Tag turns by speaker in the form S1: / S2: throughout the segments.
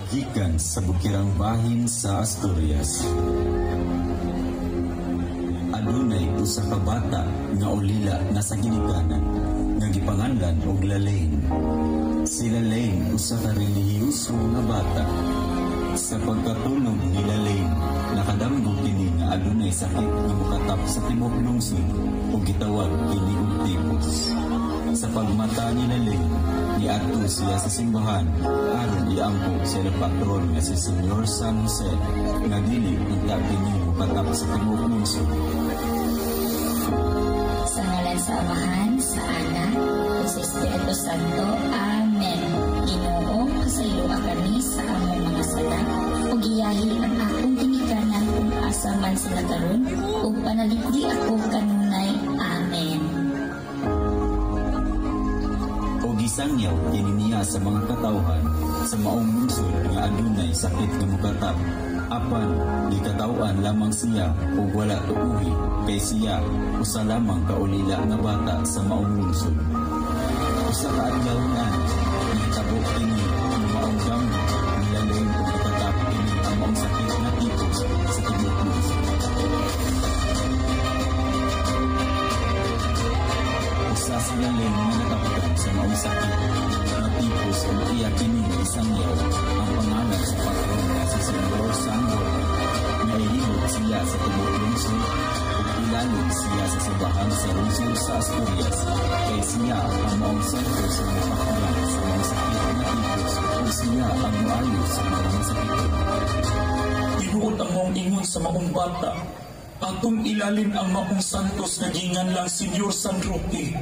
S1: Gikan sa bukirang bahin sa Asturias, adunay usa ka bata nga ulila nga sa ginikanan nga gipanganlan og Lalaine. Si Lalaine usa ka relihiyoso nga bata. Sa pagkatulog ni Lalaine, nakadamgo kini nga adunay sakit nga mokatap sa tibuok lungsod ug gitawag kini og tipos. Sa pagmata ni Lalaine, niadto siya sa simbahan aron iampo sa ilang patron nga si Senyor San Jose nga dili unta kini mokatap sa tibuok lungsod.
S2: Sa ngalan sa Amahan, sa Anak, ug sa Espiritu Santo. Amen. Ginoo, pasayloa kami sa among mga sala, ug iyahi ang akong ginikanan kung asa man sila karon, ug panalipdi ako kanunay. Amen.
S1: O gisangyaw kini niya sa mga katawhan sa maong lungsod nga adunay sakit nga mokatap. Apan gikataw-an lamang siya ug wala tuohi kay siya usa lamang ka ulila nga bata sa maong lungsod. Usa ka adlaw nga nahitabo kini ang maong damgo ni Lalaine ug gikatap kini ang maong sakit nga tipos sa tibuok lungsod. Usa si Lalaine nga natapgan sa maong sakit nga tipos ug iya kini gisangyaw ang pangalan sa patron nga si Senyor San Roque nga ihibot siya sa tibuok lungsod ug ilalon siya sa simbahan sa lungsod sa Asturias kay siya ang maong sentro sa mopakyan sa maong sakit nga tipos ug siya ang moayo sa mga masakiton.
S3: Tinuod ang maong ingon sa maong bata. Atong ilalin ang maong santos nga ginganlang Senyor San Roque.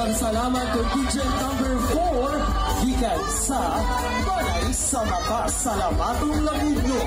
S4: Daghang salamat, contingent number 4, gikan sa Balay sa Mapasalamatong Labugno.